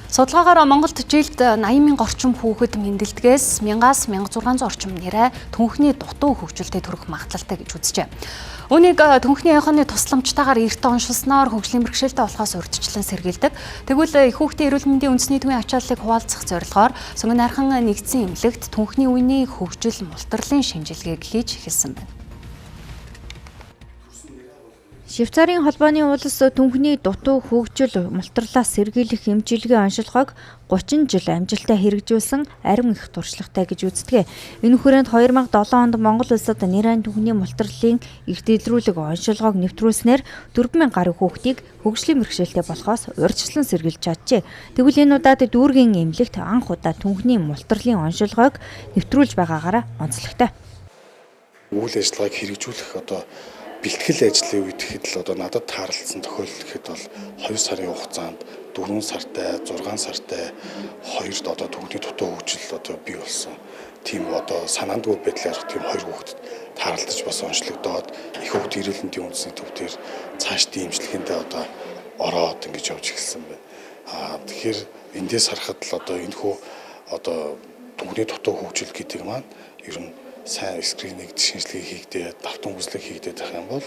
Судалгаагаар Монголд жилд 80 мянга орчим хүүхэд мэндэлдгээс 1000-аас 1600 орчим нэрэ түнхний дутуу хөгжилтэй төрөх магадлалтай гэж үзжээ. Үүнийг түнхний эхоны тусламжтайгаар эрт оншилсноор хөгжлийн бэрхшээлтэй болохоос урьдчилан сэргийлдэг. Тэгвэл эх хүүхдийн эрүүл мэндийн үндэсний төвийн ачааллыг хуваалцах зорилгоор Сонгон найрхан нэгдсэн эмнэлэгт түнхний үений хөгжил мултрлын шинжилгээг хийж эхэлсэн байна. Швейцарын холбооны улс түнхний дутуу хөгжил мултрлаас сэргийлэх эмчилгээ оншилгоог 30 жил амжилттай хэрэгжүүлсэн арим их туршлагатай гэж үздэг. Энэ хүрээнд 2007 онд Монгол улсад нэрань түнхний мултрлын эрт илрүүлэг оншилгоог нэвтрүүлснээр 4000 гаруй хүүхдийг хөгжлийн бэрхшээлтэй болохоос урьдчилан сэргийлж чаджээ. Тэгвэл энэ удаад дүүргийн эмнэлэгт анх удаа түнхний мултрлын оншилгоог нэвтрүүлж байгаагаараа онцлогтой. Үйл ажиллагааг хэрэгжүүлэх одоо бэлтгэл ажлын үед гэхэд л одоо надад тааралдсан тохиолдол гэхэд бол 2 сарын хугацаанд 4 сартай, 6 сартай хоёрт одоо түнхний дутуу хөгжил одоо бий болсон. Тийм одоо санаандгүй байдлаар тийм хоёр хүүхдэд тааралдаж бас онцлогдоод их хүүхд эрүүл мэндийн үндэсний төв дээр цаашдын эмчилгээндээ одоо ороод ингэж явж эхэлсэн байна. Тэгэхээр эндээс харахад л одоо энэ хүү одоо түнхний дутуу хөгжил гэдэг маань ер нь сайн скрининг шинжилгээ хийгдээд, давтан үзлэг хийгдээд байх юм бол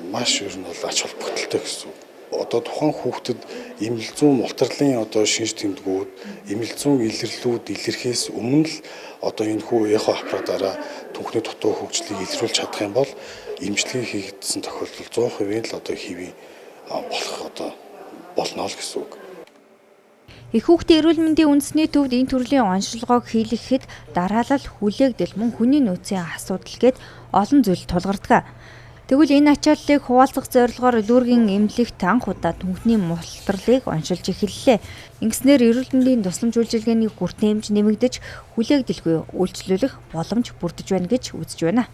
маш ер нь бол ач холбогдолтой гэсэн үг. Одоо тухайн хүүхдэд эмнэл зүүн мултрлын одоо шинж тэмдгүүд, эмнэл зүүн илэрлүүд илэрхээс өмнө л одоо энэ хүү эхо аппаратаараа түнхний дутуу хөгжлийг илрүүлж чадах юм бол эмчилгээ хийгдсэн тохиолдолд 100% л одоо хэвийн болох одоо болно л гэсэн үг. Эх хүүхдийн эрүүл мэндийн үндэсний төвд энэ төрлийн оншилгоог хийлгэхэд дараалал хүлээгдэл мөн хүний нөөцийн асуудал гээд олон зүйл тулгардаг. Тэгвэл энэ ачааллыг хуваалцах зорилгоор дүүргийн эмнэлэгт анх удаа түнхний мултрлыг оншилж эхэллээ. Ингэснээр эрүүл мэндийн тусламж үйлчилгээний хүртээмж нэмэгдэж хүлээгдэлгүй үйлчлүүлэх боломж бүрдэж байна гэж үзэж байна.